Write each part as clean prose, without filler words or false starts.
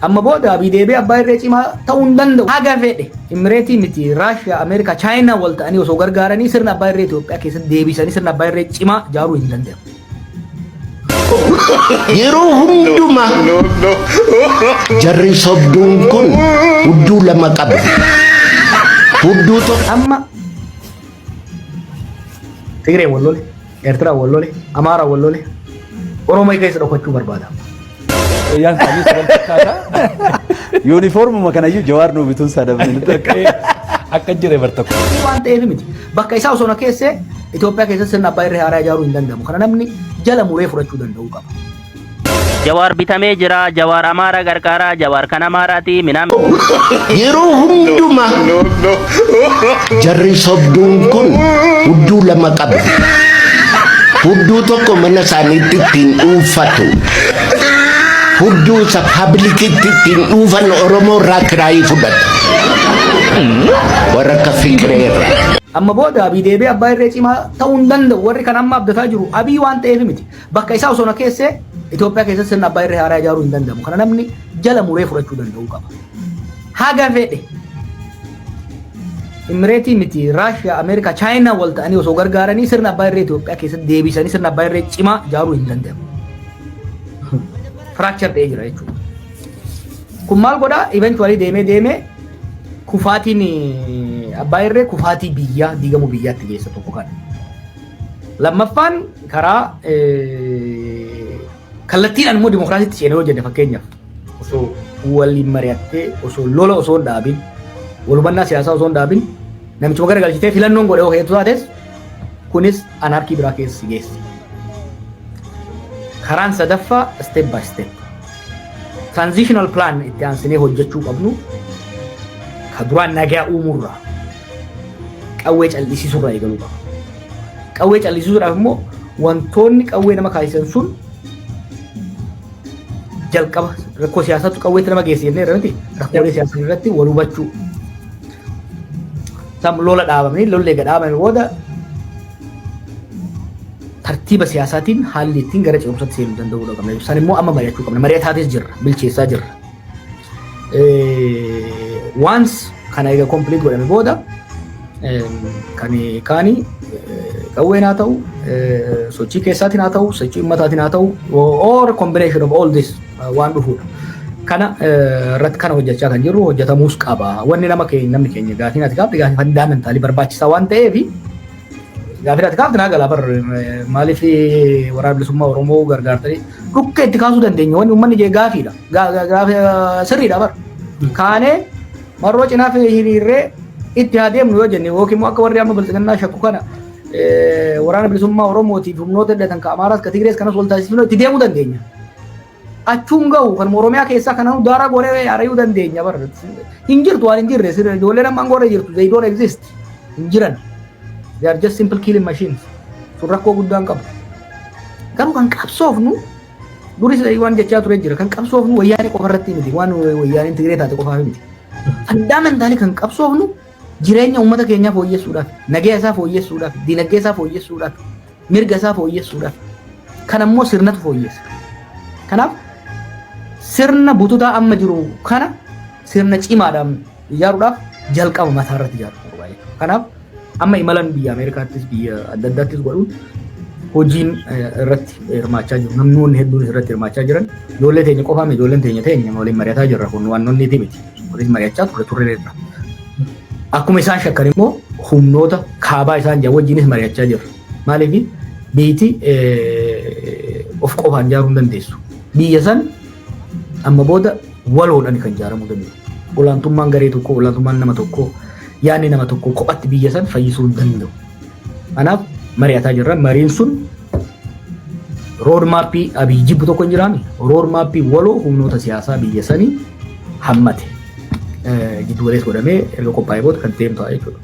Amma booda Abiy deebi'ee abbaa irree cimaa ta'uu hin danda'u. Haga fedhe Imireetii miti, Raashiyaa, Ameerikaa, Chaayinaa wal ta'anii osoo gargaaranii sirna abbaa irree Itoophiyaa keessatti deebisanii sirna abbaa irree cimaa ijaaruu hin danda'amu. Yeroo hundumaa jarri sobduun kun hudduu lama qabu. Hudduu tokko Amma Tigreen wal lole, Eertiraan wal lole, Amaaraan wal lole, Oromoo keessa dhokachuu barbaada. Wayyaan isaanii wal fakkaata. Yuunifoormuma kanayyuu Jawaar nuu bituun isaa dabale nutti akka. Akka jire bar tokko. Waan ta'eef miti. Bakka isaa osoo na keessee Itoophiyaa keessatti sirna abbaa irree haaraa ijaaruu hin danda'amu. Kana namni jala muree fudhachuu danda'uu qaba. Jawaar bitamee jira, Jawaar Amaara gargaara, Jawaar kan Amaaraati, minaan. Yeroo hundumaa jarri sobduun kun hudduu lama qabu. Hudduu tokko mana isaaniitti ittiin dhuunfatu. Hudduu isa pablikitti ittiin dhuunfan Oromoo irraa kiraayii fudhatu. Warra akka Fiqiree irraa. Amma booda Abiy deebi'ee abbaa irree cimaa ta'uu hin danda'u. Warri kan amma abdataa jiru Abiy waan ta'eef miti. Bakka isaa osoo na keessee Itoophiyaa keessatti sirna abbaa irree haaraa ijaaruu hin danda'amu. Kana namni jala muree fudhachuu danda'uu qaba. Haga fedhe Imireetii miti, Raashiyaa, Ameerikaa, Chaayinaa wal ta'anii osoo gargaaranii sirna abbaa irree Itoophiyaa keessatti deebisanii sirna abbaa irree cimaa ijaaruu hin danda'amu. Fracture ta'ee jira jechuudha. Kun maal godhaa? Eventually deemee deemee kufaatiin abbaa irree kufaatii biyyaa diigamuu biyyaatti geessa tokko kana. Lammaffaan karaa kallattiidhaan immoo dimokiraasiitti ceene yoo jenne, fakkeenyaaf osoo waliin mari'attee, osoo lola osoo hin dhaabin, wal hubannaa siyaasaa osoo hin dhaabin, namichuma gara galchitee filannoon godhe yoo hedduu taates, kunis anarchy biraa keessa si geessa. Karaan sadaffaa step by step transitional plan itti aansinee hojjechuu qabnu ka duraan nagaa uumuurraa, qawwee cal'isiisuurraa eegaluu qaba. Qawwee cal'isiisuudhaaf immoo wantoonni qawwee nama kaasisan sun jalqaba rakkoo siyaasaatu qawweetti nama geesse jennee irra miti, rakkoolee siyaasaa irratti wal hubachuu. Sam lola dhaabamanii, lolli eega dhaabame booda tartiiba siyaasaatiin haalli ittiin gara ce'umsatti seenuu danda'uu qabna. San immoo amma mari'achuu qabna. Mari'ataatis jirra, bilcheessaa jirra. Once kana eega complete godhame booda kan kaani qawween haa ta'u, sochii keessaatiin haa ta'u, sochii ummataatiin haa ta'u, or combination of all this waan dhufuudha. Kana irratti kana hojjechaa kan jirru, hojjetamuus qaba. Wanni nama keenya, namni keenya gaafiin ati gaafte gaafii fundamental barbaachisaa waan ta'eef, gaafiin ati gaafte naa galaa bar. Maaliif Waraana Bilisummaa Oromoo gargaartanii dhukka itti kaasuu dandeenya? Wanni uummanni jee gaafiidha. Gaafii sirriidha bar. Kaanee marroo cinaa hiriirree itti haa deemnu yoo jenne, yookiin immoo akka warri amma bilxiginnaa shakku kana Waraana Bilisummaa Oromootiif humnoota hidhatan ka Amaaraas ka Tigrees kanas wal taasisuu itti deemuu dandeenya. Achuun gahu kan Oromiyaa keessaa kana daaraa goonee ari'uu dandeenya bar. Hin jirtu, waan hin jirre sirri ijoolleen amma angoorra jirtu, they don't exist, hin jiran. They are just simple killing machines. Sun rakkoo guddaan qabu. Garuu kan qabsoofnu, duris waan jechaa ture jira, kan qabsoofnu Wayyaanee qofa irratti miti, waan Wayyaaneen Tigree taate qofaaf miti. Fundamentally kan qabsoofnu jireenya uummata keenyaa fooyyessuudhaaf, nagaa isaa fooyyessuudhaaf, dinagdee isaa fooyyessuudhaaf, mirga isaa fooyyessuudhaaf. Kan ammoo sirnatu fooyyessa. Kanaaf sirna bututaa amma jiru kana sirna cimaadhaan ijaaruudhaaf jalqaba mataa irratti ijaaruu qaba jechuudha. Kanaaf amma imalan biyya Ameerikaattis biyya adda addaattis godhuun hojiin irratti hirmaachaa jiru. Namoonni hedduun irratti hirmaachaa jiran ijoollee teenya qofaame, ijoolleen teenya teenya waliin mari'ataa jirra, kun waan nonni miti. Waliin mari'achaa turre irra. Akkuma isaan shakkan immoo humnoota kaabaa isaan jiran wajjinis mari'achaa jirra. Maaliif biyyiti of qofaan ijaaruu hin dandeessu. Biyya san amma booda waloodhaan kan ijaaramuu danda'u. Olaantummaan garee tokkoo, olaantummaan nama tokkoo, yaadni nama tokkoo kophatti biyya san fayyisuu hin danda'u. Kanaaf mari'ataa jirra. Mariin sun road map Abiy jibbu tokko hin jiraami. Road map waloo humnoota siyaasaa biyya sanii hammate. Jiddu galeessa godhamee erga qophaa'ee booda kan deemtu ta'a jechuudha.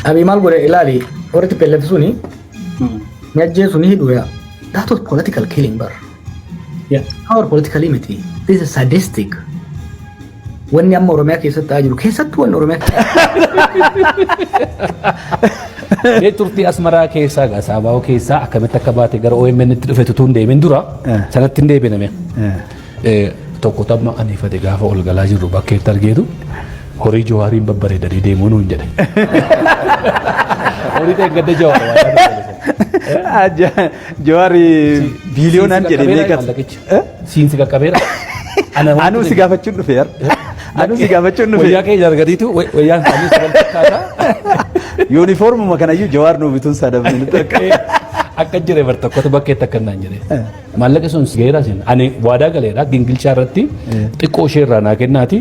Abiy maal godhe ilaali, warri TPLF suni ni ajjeesu, ni hidhu yaa. That was political killing bar. Power politically miti. This is sadistic. Wanni amma Oromiyaa keessatti ta'aa jiru, keessattuu wanni Oromiyaa Mee turtii Asmaraa keessaa gaa Saabaa'oo keessaa akkamitti akka baate gara OMN itti dhufe tutuun deemin dura sanatti hin deebiname. Tokko tamma aniifate gaafa ol galaa jirru bakkeetti argeetu horii Jawaariin babbareedanii deemuu nuun jedhe. Horii dheengadda Jawaar waa. Jawaari biiliyoonaan jedhe meeqas? Siinsi qaqqabeera. Anuu si gaafachuun dhufe yar. Anuu si gaafachuun dhufe. Wayyaa keenya argatiitu wayyaan isaanii wal fakkaata. Yuunifoormuma kanayyuu Jawaar nuu bituun isaa dabne nutti akka. Akka jire bar tokkotu bakkeetti akka naan jedhe. Maallaqa sun geera sin ani waadaa galeera gingilchaa irratti xiqqoo ishee irraa naa kennaati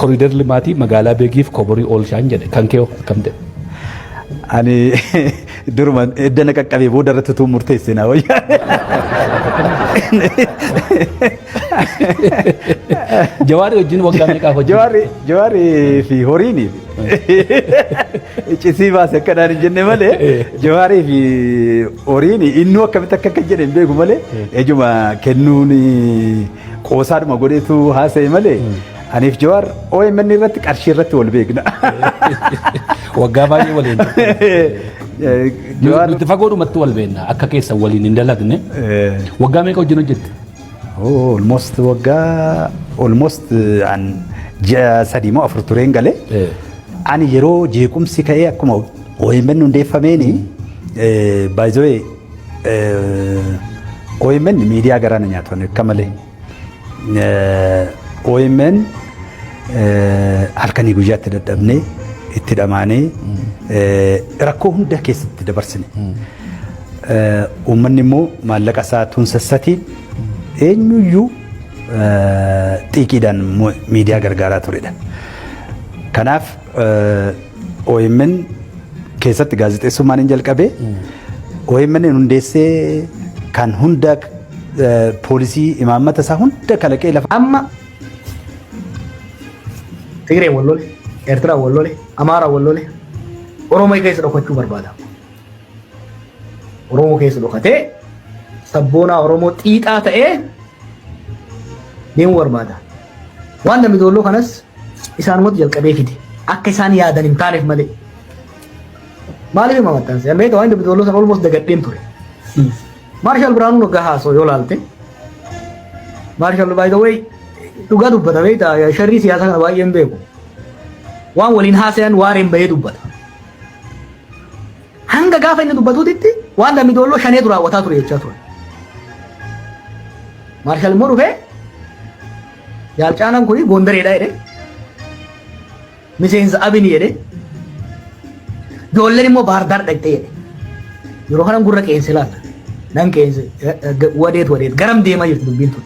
koriidar limaatii magaalaa beekiif koborii oolchaan jedhe. Kan kee akkam ta'e? Ani duruma edda na qaqqabee booda irratti utuu murteesse naa wayyaa. Jawaari wajjin waggaa meeqaaf hojjete? Jawaari fi horiin cisii baase akkanaan hin jenne malee, Jawaarii fi horiin innuu akkamitti akka akka jedhe hin beeku malee, ejuma kennuun qoosaadhuma godheetu haasa'e malee, aniif Jawaar OMN irratti qarshii irratti wal beekna. Waggaa baay'ee waliin. Jawaar Nuti fagoodhumatti wal beekna, akka keessa waliin hin dalagne. Waggaa meeqa wajjin hojjette? Oh, almost waggaa, almost an ji'a 3 moo 4 tureen galee. Ani yeroo jeequmsi ka'ee akkuma OMN hundeeffameeni, by the way, OMN miidiyaa garaana nyaatu akka malee. OMN halkanii guyyaatti dadhabnee itti dhamaanee rakkoo hunda keessatti dabarsine. Uummanni immoo maallaqa isaa tuunsassatiin eenyuyyuu xiiqiidhaan miidiyaa gargaaraa turedha. Kanaaf OMN keessatti gaazexeessummaan hin jalqabee, OMN hundeessee kan hunda poolisii imaammata isaa hunda kalaqee lafa. Amma Tigree wal lole, Eertiraa wal lole, Amaaraa wal lole, Oromoo keessa dhokachuu barbaada. Oromoo keessa dhokatee sabboonaa Oromoo xiixaa ta'ee deemuu barbaada. Waan namni dolloo kanas isaanumatti jalqabee fide. Akka isaan yaadan hin taaneef malee. Maaliif hima maxxanse? Ammeeta waan namni dolloo sana almost dagadheen ture. Maarshaal Biraanuu Naggaa haasoo yoo laalte, Maarshaal, by the way, dhugaa dubbata beektaa, sharrii siyaasaa kana baay'een beeku. Waan waliin haasayan waareen bahee dubbata. Hanga gaafa inni dubbatuutitti waan namni dolloo shaneetu raawwataa ture jechaa ture. Maarshaal immoo dhufee Yaalcaanaan kuni Gondareedha jedhe. Miseensa Abini jedhe. Ijoolleen immoo Baardaar dhaqxee jedhe. Yeroo kanan gurra qeense laata. Nan qeense wadeet wadeet garam deemaa jirti dubbiin tun.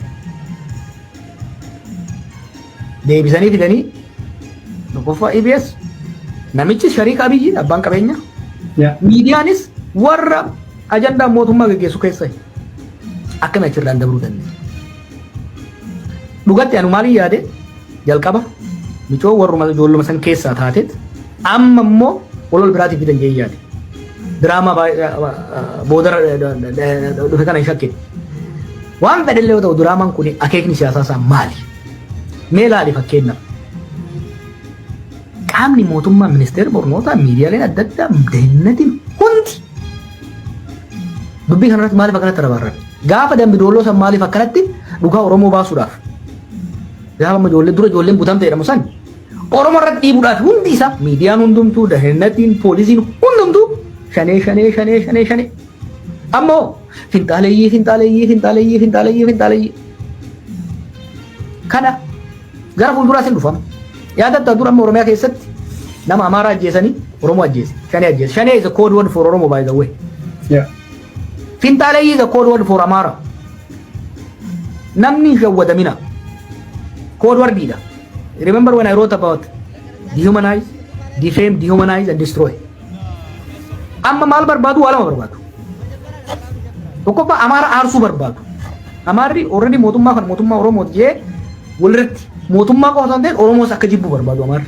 Deebisanii fidanii tokkoffaa EBS namichi shariika Abiyyi, abbaan qabeenya. Miidiyaanis warra ajandaa mootummaa gaggeessu keessa akkami achirraan dabruu dandeenya? Dhugatti anu maaliin yaade, jalqaba micoo warruma ijoolluma san keessaa taateet amma immoo ol biraatiif fidan jee yaade. Diraamaa boodara dhufe kana hin shakkine. Waan fedhellee yoo ta'u, diraamaan kun akeekni siyaasaa isaa maali? Mee ilaali, fakkeenyaaf. Qaamni mootummaa, ministeerri barnootaa, miidiyaaleen adda addaa, dahinnatiin hundi dubbii kanarratti maaliif akkanatti rabarran? Gaafa Dambi Doolloo san maaliif akkanatti dhugaa Oromoo baasuudhaaf? Gaafa amma ijoollee dura ijoolleen butamte jedhamu san Oromoo irratti dhiibuudhaaf hundi isaa miidiyaan hundumtuu, dahinnatiin, poolisiin hundumtuu shanee, shanee, shanee, shanee, shanee. Ammoo finxaaleeyyii, finxaaleeyyii, finxaaleeyyii, finxaaleeyyii, finxaaleeyyii. Kana gara fuulduraas hin dhufama. Yaadatta, dura amma Oromiyaa keessatti nama Amaaraa ajjeesanii Oromoo ajjeese. Shanee ajjeese. Shanee is a code word for Oromo, by the way. Finxaaleeyyii is a code word for Amara. Namni hin shawwadamina. Code wordidha. Remember when I wrote about dehumanize, defame, dehumanize and destroy. Amma maal barbaadu? Waa lama barbaadu. Tokkoffaa, Amaara aarsuu barbaadu. Amaarri already mootummaa kana mootummaa Oromooti jee walirratti mootummaa qofa osoo hin ta'in Oromoos akka jibbu barbaadu Amaarri.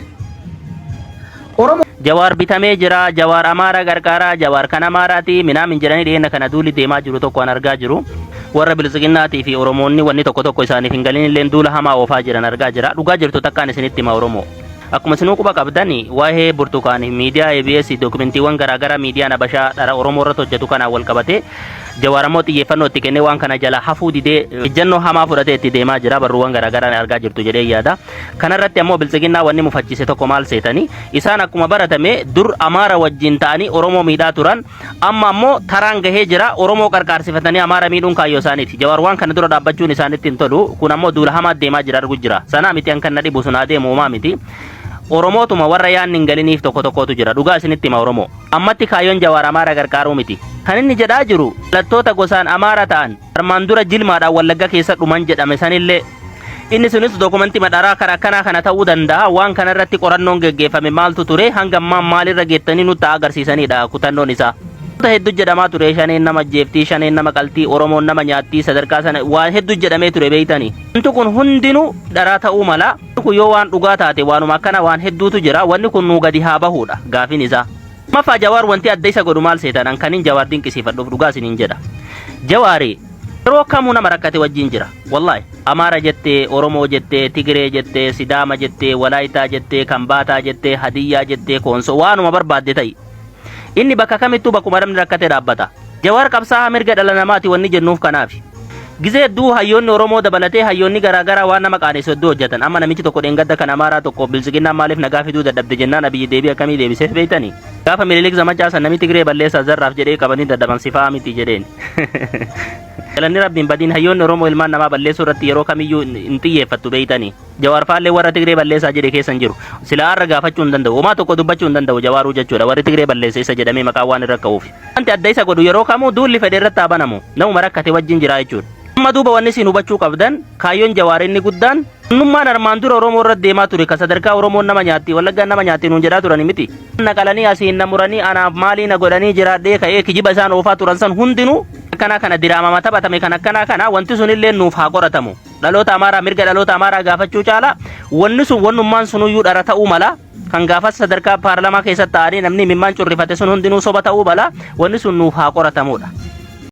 Oromoo Jawaar bitamee jira, Jawaar Amaara gargaaraa, Jawaar kan Amaaraati, minaamin jedhanii dhiyeenya kana duuli deemaa jiru tokko an argaa jiru. Warra Biltsiginnaatii fi Oromoonni wanni tokko tokko isaaniif hin galin illee duula hamaa oofaa jiran argaa jira. Dhugaa jirtu takkaan isinitti hima, Oromoo. Akkuma isinuu quba qabdan, waa'ee Burtukaan miidiyaa ABS dookumentiiwwan garaagaraa miidiyaan Habashaa dhara Oromoo irratti hojjetu kanaan wal qabate, Jawaar ammoo xiyyeeffannoo itti kennee waan kana jala hafuu didee ejjennoo hamaa fudhatee itti deemaa jira. Barruuwwan garaagaraa argaa jirtu jedhee yaada. Kanarratti ammoo Biltsiginnaa wanni mufachiise tokko maal seetanii? Isaan akkuma baratame dur Amaara wajjin ta'anii Oromoo miidhaa turan. Amma ammoo taraan gahee jira. Oromoo qarqaarsifatanii Amaara miidhuun kaayyoo isaaniiti. Jawaar waan kana dura dhaabbachuun isaanitti hin tolu. Kun ammoo duula hamaa deemaa jira, argu jira. Sanaa miti, an kan na dhibu sun haa deemu, homaa miti. Oromootuma warra yaanni hin galiniif tokko tokkotu jira. Dhugaa isinitti hima, Oromoo. Ammatti kaayyoon Jawaar Amaara gargaaruu miti. Kan inni jedhaa jiru dhalattoota gosaan Amaara ta'an armaan dura jilmaadhaan Wallagga keessa dhuman jedhame sanillee, inni sunis dookumentii madharaa karaa akkanaa kana ta'uu danda'a. Waan kana irratti qorannoon geggeeffame maaltu ture, hanga ammaa maalirra geettanii nutti agarsiisanidha kutannoon isaa. Wanta hedduu jedhamaa ture: shaneen nama jeeftii, shaneen nama qaltii, Oromoon nama nyaattii, sadarkaa sana waan hedduu jedhamee ture, beeytanii. Wanti kun hundinuu dharaa ta'uu mala. Kun yoo waan dhugaa taate, waanuma akkana waan hedduutu jira. Wanni kun nuu gadi haa bahuudha gaafin isaa. Maffaa, Jawaar wanti adda isa godhu maal seetan? An kanin Jawaar dinqisiifadhuuf, dhugaa isiniin jedha. Jawaari yeroo kamuu nama rakkate wajjin jira. Wallaahi, Amaara jettee, Oromoo jettee, Tigiree jettee, Sidaama jettee, Walaayitaa jettee, Kambaataa jettee, Hadiyyaa jettee, Koonsoo, waanuma barbaadde ta'i. Inni bakka kamittuu bakkuma namni rakkate dhaabbata. Jawaar qabsaa'aa mirga dhala namaati wanni jennuuf kanaafi. Gizee hedduu hayyoonni Oromoo dabalatee hayyoonni garaagaraa waan nama qaanessu hedduu hojjetan. Amma namichi tokko dheengadda kan Amaaraa tokko Biltsiginnaan maaliif nagaa fiduu dadhabde jennaan, Abiyyi deebii akkamii deebiseef beektanii? Gaafa Minilik zamachaa san namni Tigree balleessaa zarraaf jedhee qabanii dadhaban sifaa miti jedheen. Galanni Rabbiin badiin hayyoonni Oromoo ilmaan namaa balleessuu irratti yeroo kamiyyuu hin xiyyeeffattu, beektanii. Jawaar faallee warra Tigree balleessaa jedhe keessa hin jiru. Silaa har'a gaafachuu hin danda'u. Homaa tokko dubbachuu hin danda'u Jawaaruu jechuudha. Warri Tigree balleesse isa jedhamee maqaan waan irra ka'uuf. Wanti adda isa godhu, yeroo kamuu duulli fedhe irratti haa banamu, namuma rakkate wajjin jira jechuudha. Amma duuba wanni isin hubachuu qabdan, kaayyoon Jawaar inni guddaan Innummaan armaan dura Oromoo irratti deemaa ture ka sadarkaa Oromoon nama nyaatti, Wallaggaan nama nyaatti nuun jedhaa turani miti. Na qalanii, asiin na muranii, anaaf maalii na godhanii jiraadhee ka'ee kijiba isaan oofaa turan san hundinuu akkanaa kana diraamama taphatame kan akkanaa kana, wanti sunillee nuuf haa qoratamu. Dhaloota Amaaraa, mirga dhaloota Amaaraa gaafachuu caala wanni sun wannummaan sunuyyuu dhara ta'uu mala. Kan gaafas sadarkaa paarlamaa keessatti ta'anii namni mimmaan currifate sun hundinuu soba ta'uu mala. Wanni sun nuuf haa qoratamudha.